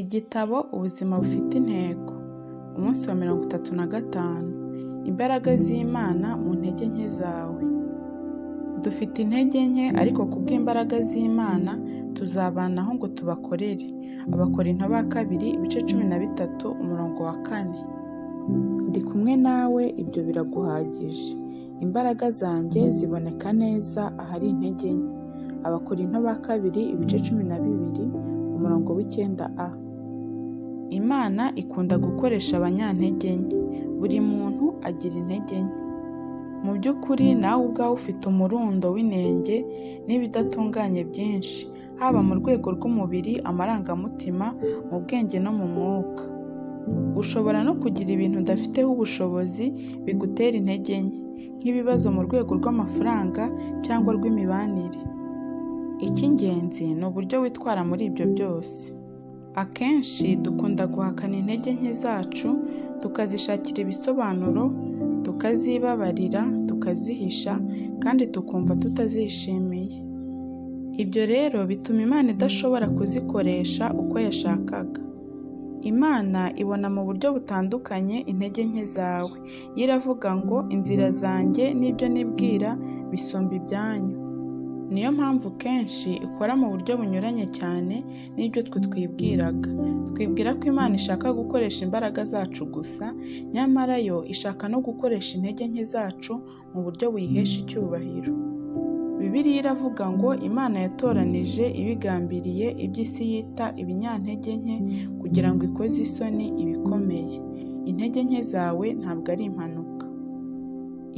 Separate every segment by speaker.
Speaker 1: Igitabo Ubuzima bufite intego, umunsi wa 35, imbaraga z'Imana mu ntege nke zawe. Dufite intege nke ariko kubw'imbaraga z'Imana tuzabanaho ngo tubakorere. Abakorinto ba kabiri ibice 13 umurongo wa 4. Ndi kumwe nawe ibyo biraguhagije. Imbaraga zanjye ziboneka neza ahari intege nke. Abakorinto ba kabiri ibice 12 umurongo w'9a. Imana ikunda gukoresha abanyantege nke. Buri muntu agira intege nke. Mu by'ukuri nawe ubwawe ufite umurundo w'inenge n'ibidatunganye byinshi, haba mu rwego rw'umubiri, amarangamutima, mu bwenge no mu mwuka. Ushobora no kugira ibintu udafiteho ubushobozi bigutera intege nke, nk'ibibazo mu rwego rw'amafaranga cyangwa rw'imibanire. Icy'ingenzi ni uburyo witwara muri ibyo byose. Akenshi dukunda guhakana intege nke zacu, tukazishakira ibisobanuro, tukazibabarira, tukazihisha kandi tukumva tutazishimiye. Ibyo rero bituma Imana idashobora kuzikoresha uko yashakaga. Imana ibona mu buryo butandukanye intege nke zawe. Yo iravuga ngo inzira zanjye n'ibyo nibwira bisumba ibyanyu. Niyo mpamvu kenshi ikora mu buryo bunyuranye cyane n'ibyo twe twibwiraga. Twibwira ko Imana ishaka gukoresha imbaraga zacu gusa, nyamara yo ishaka no gukoresha intege nke zacu mu buryo buyihesha icyubahiro. Bibiliya iravuga ngo Imana yatoranije ibigambiriye iby'isi yita ibinyantege nke kugira ngo ikoze isoni ibikomeye. Intege nke zawe ntabwo ari impanuka.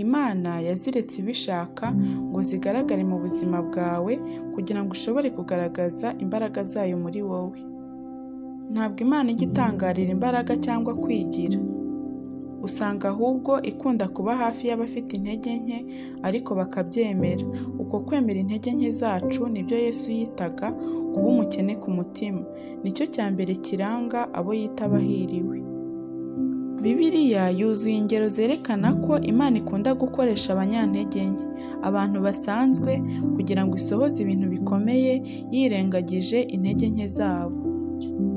Speaker 1: Imana yaziretse ibishaka ngo zigaragare mu buzima bwawe kugira ngo ushobore kugaragaza imbaraga zayo muri wowe. Ntabwo Imana ijya itangarira imbaraga cyangwa kwigira. Usanga ahubwo ikunda kuba hafi y'abafite intege nke ariko bakabyemera. Uko kwemera intege nke zacu nibyo Yesu yitaga kuba umukene ku mutima. Nicyo cya mbere kiranga abo yita abahiriwe. Bibiliya yuzuye ingero zerekana ko Imana ikunda gukoresha abanyantege nke, abantu basanzwe, kugira ngo isohoze ibintu bikomeye yirengagije intege nke zabo.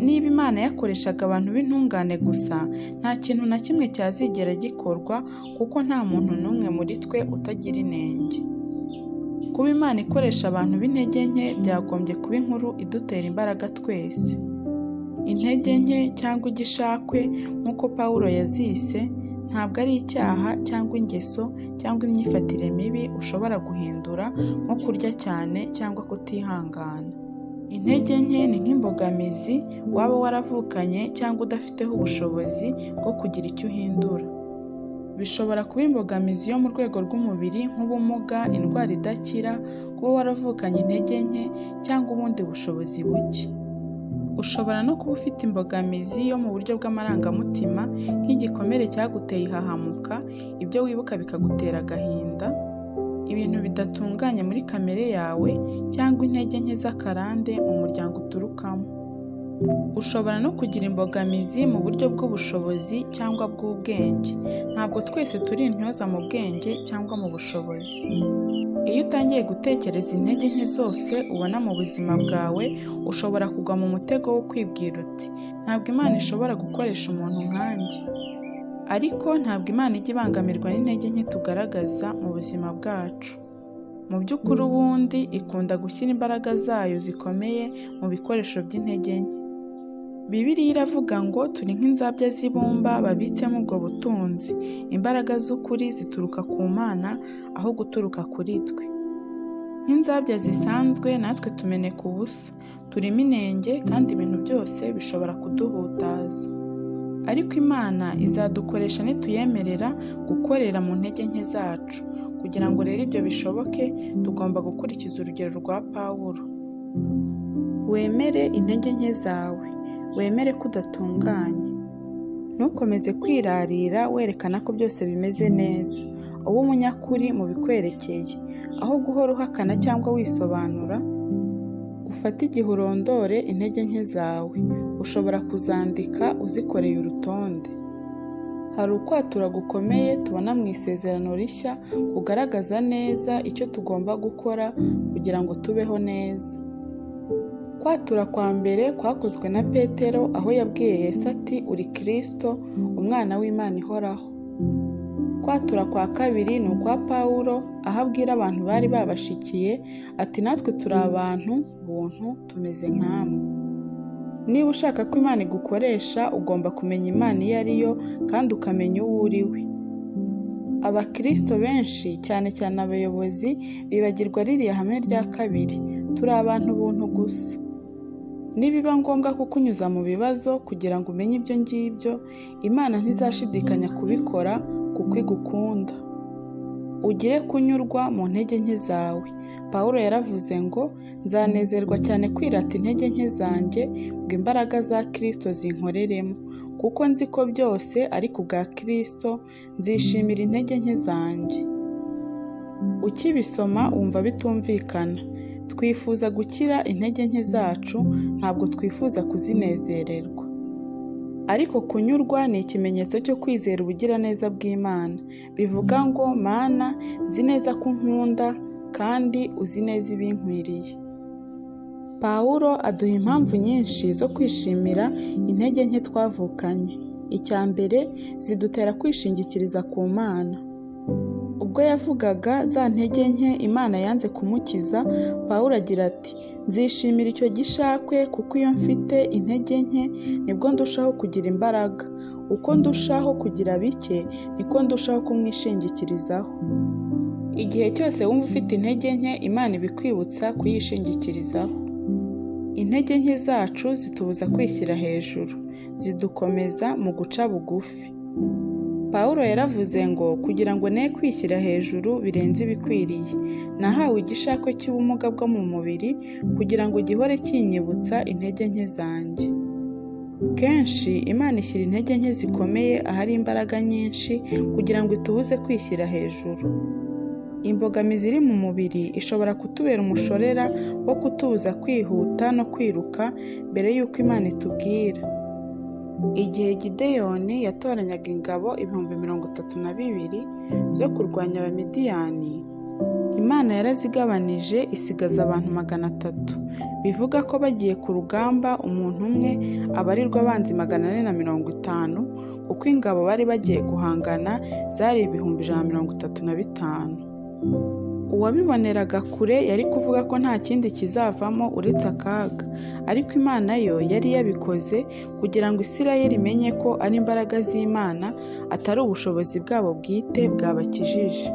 Speaker 1: Niba Imana yakoreshaga abantu b'intungane gusa, nta kintu na kimwe cyazigera gikorwa kuko nta muntu n'umwe muri twe utagira inenge. Kuba Imana ikoresha abantu b'intege nke byagombye kuba inkuru idutera imbaraga twese. Intege nke cyangwa igishakwe nk'uko Pawulo yazise, ntabwo ari icyaha cyangwa ingeso cyangwa imyifatire mibi ushobora guhindura nko kurya cyane cyangwa kutihangana. Intege nke ni nk'imbogamizi waba waravukanye cyangwa udafiteho ubushobozi bwo kugira icyo uhindura. Bishobora kuba imbogamizi yo mu rwego rw'umubiri nk'ubumuga, indwara idakira, kuba waravukanye intege nke cyangwa ubundi bushobozi buke. Ushobora no kuba ufite imbogamizi yo mu buryo bw'amarangamutima nk'igikomere cyaguteye ihahamuka, ibyo wibuka bikagutera agahinda, ibintu bidatunganye muri kamere yawe cyangwa intege nke z'akarande mu muryango uturukamo. Ushobora no kugira imbogamizi mu buryo bw'ubushobozi cyangwa bw'ubwenge. Ntabwo twese turi intyoza mu bwenge cyangwa mu bushobozi. Iyo utangiye gutekereza intege nke zose ubona mu buzima bwawe, ushobora kugwa mu mutego wo kwibwira uti ntabwo Imana ishobora gukoresha umuntu nkanjye. Ariko ntabwo Imana ijya ibangamirwa n'intege nke tugaragaza mu buzima bwacu. Mu by'ukuri ubundi ikunda gushyira imbaraga zayo zikomeye mu bikoresho by'intege nke. Bibiliya iravuga ngo turi nk'inzabya z'ibumba babitsemo ubwo butunzi. Imbaraga z'ukuri zituruka ku Mana aho guturuka kuri twe. Nk'inzabya zisanzwe natwe tumeneka ubusa, turimo inenge kandi ibintu byose bishobora kuduhutaza. Ariko Imana izadukoresha nituyemerera gukorera mu ntege nke zacu. Kugira ngo rero ibyo bishoboke, tugomba gukurikiza urugero rwa Pawulo. Wemere intege nke zawe, wemere ko udatunganye. Ntukomeze kwirarira werekana ko byose bimeze neza. Ube umunyakuri mu bikwerekeye. Aho guhora uhakana cyangwa wisobanura, ufate igihe urondore intege nke zawe. Ushobora kuzandika uzikoreye urutonde. Hari ukwatura gukomeye tubona mu isezerano rishya kugaragaza neza icyo tugomba gukora kugira ngo tubeho neza. Kwatura kwa mbere kwakozwe na Petero aho yabwiye Yesu ati uri Kristo, umwana w'Imana ihoraho. Kwatura kwa kabiri ni ukwa Pawulo aho abwira abantu bari babashikiye ati natwe turi abantu buntu tumeze nkamwe. Niba ushaka ko Imana igukoresha ugomba kumenya Imana iyo ari yo kandi ukamenya uwo uri we. Abakristo benshi cyane cyane abayobozi bibagirwa ririya hame rya kabiri, turi abantu buntu gusa. Nibiba ngombwa kukunyuza mu bibazo kugira ngo umenye ibyo ngibyo, Imana ntizashidikanya kubikora kuko igukunda. Ugire kunyurwa mu ntege nke zawe. Pawulo yaravuze ngo nzanezerwa cyane kwirata intege nke zanjye ngo imbaraga za Kristo zinkoreremo, kuko nzi ko byose ari ku bwa Kristo, nzishimira intege nke zanjye. Ukibisoma wumva bitumvikana. Twifuza gukira intege nke zacu, ntabwo twifuza kuzinezererwa. Ariko kunyurwa ni ikimenyetso cyo kwizera ubugiraneza bw'Imana. Bivuga ngo Mana, nzi neza ko unkunda kandi uzi neza ibinkwiriye. Pawulo aduha impamvu nyinshi zo kwishimira intege nke twavukanye. Icya mbere, zidutera kwishingikiriza ku Mana. Ubwo yavugaga za ntege nke Imana yanze kumukiza, Pawulo agira ati nzishimira icyo gishakwe kuko iyo mfite intege nke nibwo ndushaho kugira imbaraga. Uko ndushaho kugira bike niko ndushaho kumwishingikirizaho. Igihe cyose wumva ufite intege nke, Imana ibikwibutsa kuyishingikirizaho. Intege nke zacu zitubuza kwishyira hejuru, zidukomeza mu guca bugufi. Pawulo yaravuze ngo kugira ngo ne kwishyira hejuru birenze ibikwiriye, nahawe igishakwe cy'ubumuga bwo mu mubiri kugira ngo gihore kinyibutsa intege nke zanjye. Kenshi Imana ishyira intege nke zikomeye ahari imbaraga nyinshi kugira ngo itubuze kwishyira hejuru. Imbogamizi iri mu mubiri ishobora kutubera umushorera wo kutubuza kwihuta no kwiruka mbere y'uko Imana itubwira. Igihe Gideyoni yatoranyaga ingabo 32,000 zo kurwanya Abamidiyani, Imana yarazigabanije isigaza abantu 300. Bivuga ko bagiye ku rugamba umuntu umwe abarirwa abanzi 450, kuko ingabo bari bagiye guhangana zari 135,000. Uwabiboneraga kure yari kuvuga ko nta kindi kizavamo uretse akaga, ariko Imana yo yari yabikoze kugira ngo Isirayeli imenye ko ari imbaraga z'Imana atari ubushobozi bwabo bwite bwabakijije.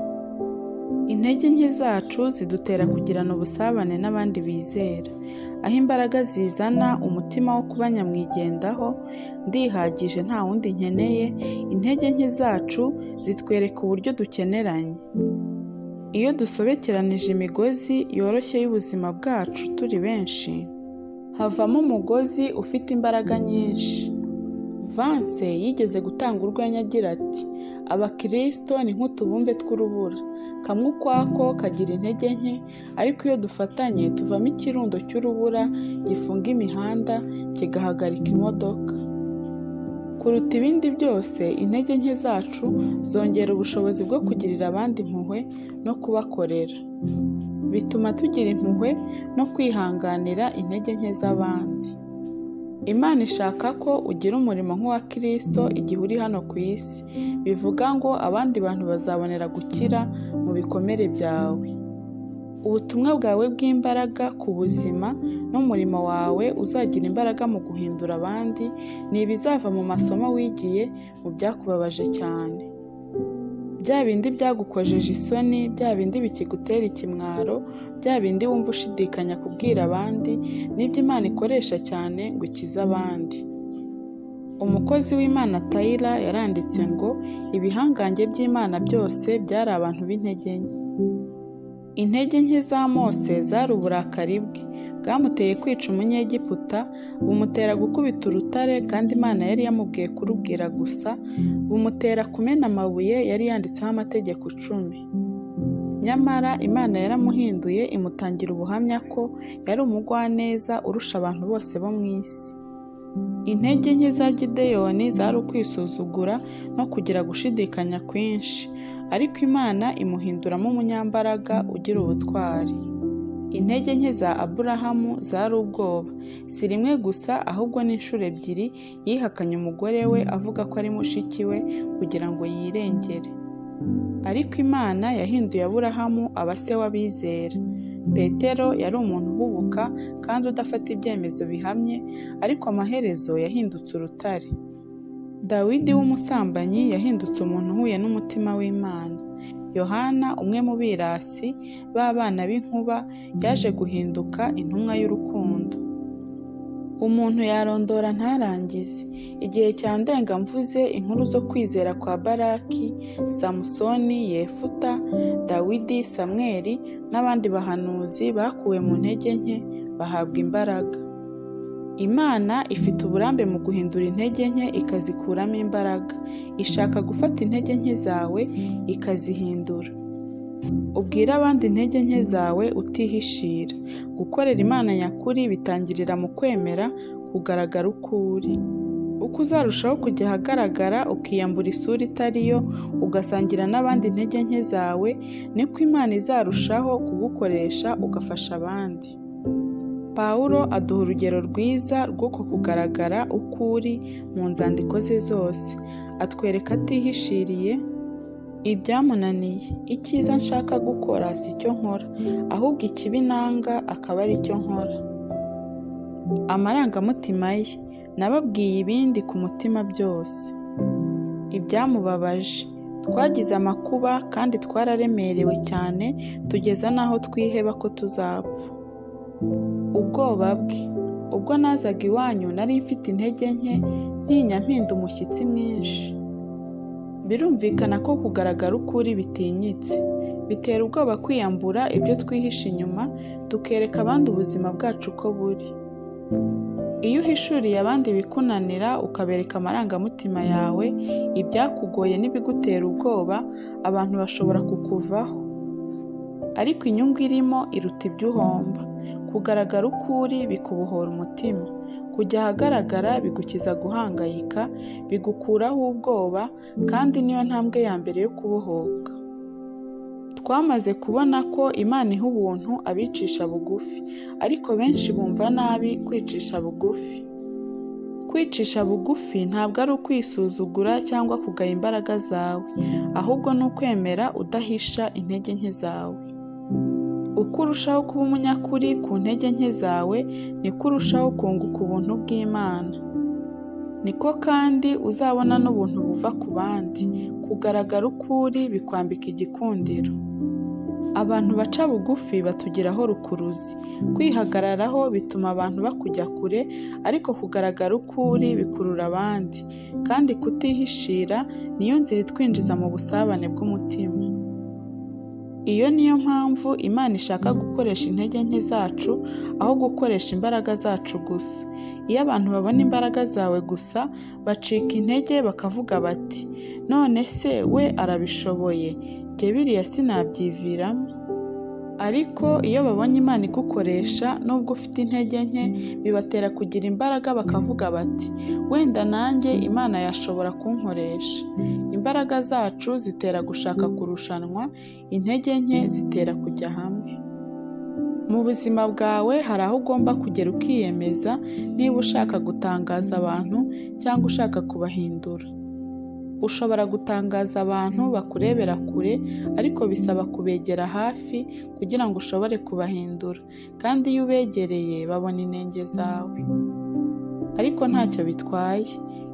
Speaker 1: Intege nke zacu zidutera kugirana ubusabane n'abandi bizera, aho imbaraga zizana umutima wo kuba nyamwigendaho, ndihagije nta wundi nkeneye. Intege nke zacu zitwereka uburyo dukeneranye. Iyo dusobekeranije imigozi yoroshye y'ubuzima bwacu turi benshi, havamo umugozi ufite imbaraga nyinshi. Vance yigeze gutanga urwenya agira ati abakristo ni nk'utubumbe tw'urubura, kamwe ukwako kagira intege nke, ariko iyo dufatanye tuvamo ikirundo cy'urubura gifunga imihanda kigahagarika imodoka. Kuruta ibindi byose, intege nke zacu zongera ubushobozi bwo kugirira abandi impuhwe no kubakorera. Bituma tugira impuhwe no kwihanganira intege nke z'abandi. Imana ishaka ko ugira umurimo nk'uwa Kristo igihe uri hano ku isi. Bivuga ngo abandi bantu bazabonera gukira mu bikomere byawe. Ubutumwa bwawe bw'imbaraga ku buzima n'umurimo wawe uzagira imbaraga mu guhindura abandi ni ibizava mu masomo wigiye mu byakubabaje cyane. Bya bindi byagukojeje isoni, bya bindi bikigutera ikimwaro, bya bindi wumva ushidikanya kubwira abandi, nibyo Imana ikoresha cyane ngo ikize abandi. Umukozi w'Imana Tyler yaranditse ngo ibihangange by'Imana byose byari abantu b'intege nke. Intege nke za Mose zari uburakari bwe, bwamuteye kwica umunyegiputa, bumutera gukubita urutare kandi Imana yari yamubwiye kurubwira gusa, bumutera kumena amabuye yari yanditseho amategeko 10. Nyamara Imana yaramuhinduye imutangira ubuhamya ko yari umugwaneza urusha abantu bose bo mu isi. Intege nke za Gideyoni zari ukwisuzugura no kugira gushidikanya kwinshi, ariko Imana imuhinduramo umunyambaraga ugira ubutwari. Intege nke za Aburahamu zari ubwoba. Si rimwe gusa ahubwo n'inshuro ebyiri yihakanye umugore we avuga ko ari mushiki we kugira ngo yirengere. Ariko Imana yahinduye Aburahamu aba se w'abizera. Petero yari umuntu uhubuka kandi udafata ibyemezo bihamye, ariko amaherezo yahindutse urutare. Dawidi w'umusambanyi yahindutse umuntu uhuye n'umutima w'Imana. Yohana, umwe mu birasi b'abana b'inkuba, yaje guhinduka intumwa y'urukundo. Umuntu yarondora ntarangize. Igihe cya ndenga mvuze inkuru zo kwizera kwa Baraki, Samusoni, Yefuta, Dawidi, Samweli n'abandi bahanuzi bakuwe mu ntege nke bahabwa imbaraga. Imana ifite uburambe mu guhindura intege nke ikazikuramo imbaraga. Ishaka gufata intege nke zawe ikazihindura. Ubwire abandi intege nke zawe utihishira. Gukorera Imana nyakuri bitangirira mu kwemera kugaragara uko uri. Uko uzarushaho kujya ahagaragara ukiyambura isura itari yo, ugasangira n'abandi intege nke zawe, niko Imana izarushaho kugukoresha ugafasha abandi. Pawulo aduha urugero rwiza rw'uko kugaragara uko uri mu nzandiko ze zose. Atwereka atihishiriye ibyamunaniye. Icyiza nshaka gukora si cyo nkora, ahubwo ikibi nanga akaba ari cyo nkora. Amarangamutima ye, nababwiye ibindi ku mutima byose. Ibyamubabaje, twagize amakuba kandi twararemerewe cyane tugeza n'aho twiheba ko tuzapfa. Ubwoba bwe, ubwo nazaga iwanyu nari mfite intege nke, ntinya mpinda umushyitsi mwinshi. Birumvikana ko kugaragara uko uri bitinyitse. Bitera ubwoba kwiyambura ibyo twihishe inyuma, tukereka abandi ubuzima bwacu uko buri. Iyo uhishuriye abandi ibikunanira, ukabereka amarangamutima yawe, ibyakugoye n'ibigutera ubwoba, abantu bashobora kukuvaho. Ariko inyungu irimo iruta ibyo uhomba. Kugaragara uko uri bikubohora umutima. Kujya ahagaragara bigukiza guhangayika, bigukuraho ubwoba, kandi niyo ntambwe ya mbere yo kubohoka. Twamaze kubona ko Imana iha ubuntu abicisha bugufi, ariko benshi bumva nabi kwicisha bugufi. Kwicisha bugufi ntabwo ari ukwisuzugura cyangwa kugaya imbaraga zawe, ahubwo ni ukwemera udahisha intege nke zawe. Uko urushaho kuba umunyakuri ku ntege nke zawe, niko urushaho kunguka ubuntu bw'Imana. Niko kandi uzabona n'ubuntu buva ku bandi. Kugaragara uko uri bikwambika igikundiro. Abantu baca bugufi batugiraho rukuruzi. Kwihagararaho bituma abantu bakujya kure, ariko kugaragara uko uri bikurura abandi. Kandi kutihishira niyo nzira itwinjiza mu busabane bw'umutima. Iyo niyo mpamvu Imana ishaka gukoresha intege nke zacu aho gukoresha imbaraga zacu gusa. Iyo abantu babona imbaraga zawe gusa, bacika intege bakavuga bati none se we arabishoboye, jye biriya sinabyiviramo. Ariko iyo babonye Imana igukoresha nubwo ufite intege nke, bibatera kugira imbaraga bakavuga bati wenda nanjye Imana yashobora kunkoresha. Imbaraga zacu zitera gushaka kurushanwa, intege nke zitera kujya hamwe. Mu buzima bwawe hari aho ugomba kugera ukiyemeza niba ushaka gutangaza abantu cyangwa ushaka kubahindura. Ushobora gutangaza abantu bakurebera kure, ariko bisaba kubegera hafi kugira ngo ushobore kubahindura, kandi iyo ubegereye babona inenge zawe. Ariko ntacyo bitwaye.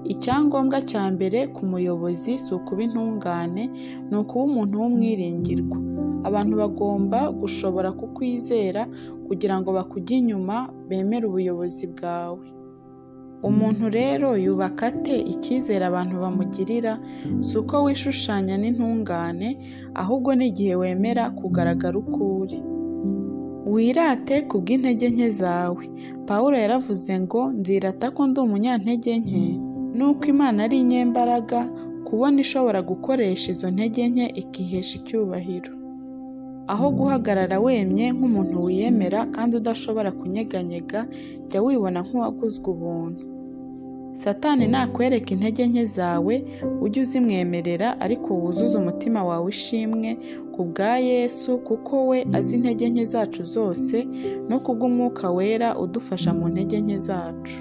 Speaker 1: Icyangombwa cya mbere ku muyobozi si ukuba intungane, ni ukuba umuntu w'umwiringirwa. Abantu bagomba gushobora kukwizera kugira ngo bakujye inyuma bemere ubuyobozi bwawe. Umuntu rero yubaka ate icyizere abantu bamugirira? Si uko wishushanya n'intungane, ahubwo ni igihe wemera kugaragara uko uri. Wirate ku bw'intege nke zawe. Pawulo yaravuze ngo nzirata ko ndi umunyantege nke, nuko Imana ari inyembaraga, kubona ishobora gukoresha izo ntege nke ikihesha icyubahiro. Aho guhagarara wemye nk'umuntu wiyemera kandi udashobora kunyeganyega, jya wibona nk'uwaguzwe ubuntu. Satani nakwereka intege nke zawe, ujye uzimwemerera ariko wuzuze umutima wawe ishimwe ku bwa Yesu, kuko we azi intege nke zacu zose no kubw'Umwuka Wera udufasha mu ntege nke zacu.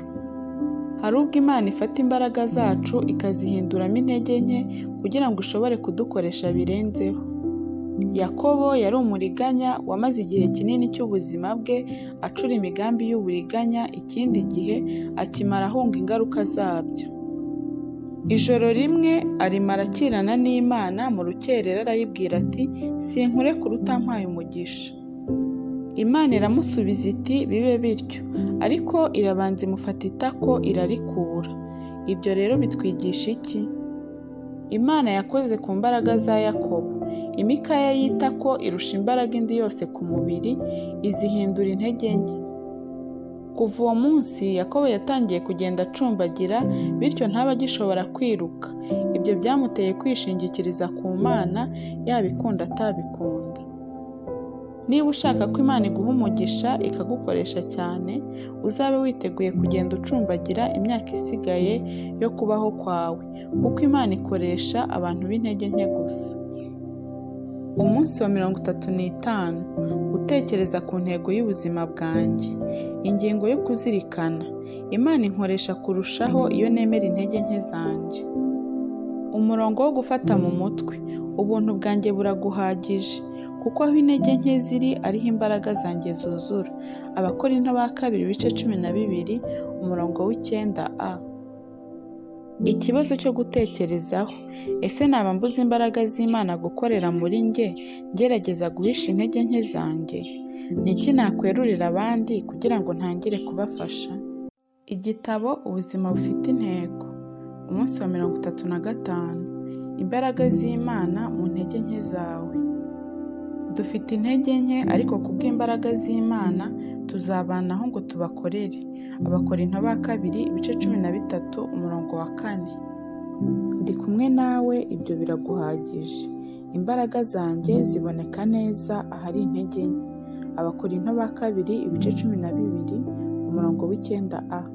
Speaker 1: Hari ubwo Imana ifata imbaraga zacu ikazihinduramo intege nke kugira ngo ishobore kudukoresha birenzeho. Yakobo yari umuriganya wamaze igihe kinini cy'ubuzima bwe acura imigambi y'uburiganya, ikindi gihe akimara ahunga ingaruka zabyo. Ijoro rimwe arimara akirana n'Imana, mu rukerera arayibwira ati sinkurekura utampaye umugisha. Imana iramusubiza iti bibe bityo, ariko irabanza imufata itako irarikura. Ibyo rero bitwigisha iki? Imana yakoze ku mbaraga za Yakobo. Imikaya y'itako irusha imbaraga indi yose ku mubiri, izihindura intege nke. Kuva uwo munsi Yakobo yatangiye kugenda acumbagira, bityo ntabe agishobora kwiruka. Ibyo byamuteye kwishingikiriza ku Mana, yabikunda atabikunda. Niba ushaka ko Imana iguha umugisha ikagukoresha cyane, uzabe witeguye kugenda ucumbagira imyaka isigaye yo kubaho kwawe, kuko Imana ikoresha abantu b'intege nke gusa. Umunsi wa 35, gutekereza ku ntego y'ubuzima bwanjye. Ingingo yo kuzirikana: Imana inkoresha kurushaho iyo nemera intege nke zanjye. Umurongo wo gufata mu mutwe: ubuntu bwanjye buraguhagije, kuko aho intege nke ziri ariho imbaraga zanjye zuzura. Abakorinto ba kabiri ibice 12, umurongo w'9a. Ikibazo cyo gutekerezaho: ese naba mbuze imbaraga z'Imana gukorera muri njye, ngerageza guhisha intege nke zanjye? Ni iki nakwerurira abandi kugira ngo ntangire kubafasha? Igitabo Ubuzima bufite intego. Umunsi wa 35, imbaraga z'Imana mu ntege nke zawe. Dufite intege nke ariko kubw'imbaraga z'Imana tuzabanaho ngo tubakorere. Abakorinto ba kabiri ibice 13, umurongo wa 4. Ndi kumwe nawe, ibyo biraguhagije. Imbaraga zanjye ziboneka neza ahari intege nke. Abakorinto ba kabiri ibice 12, umurongo w'9a.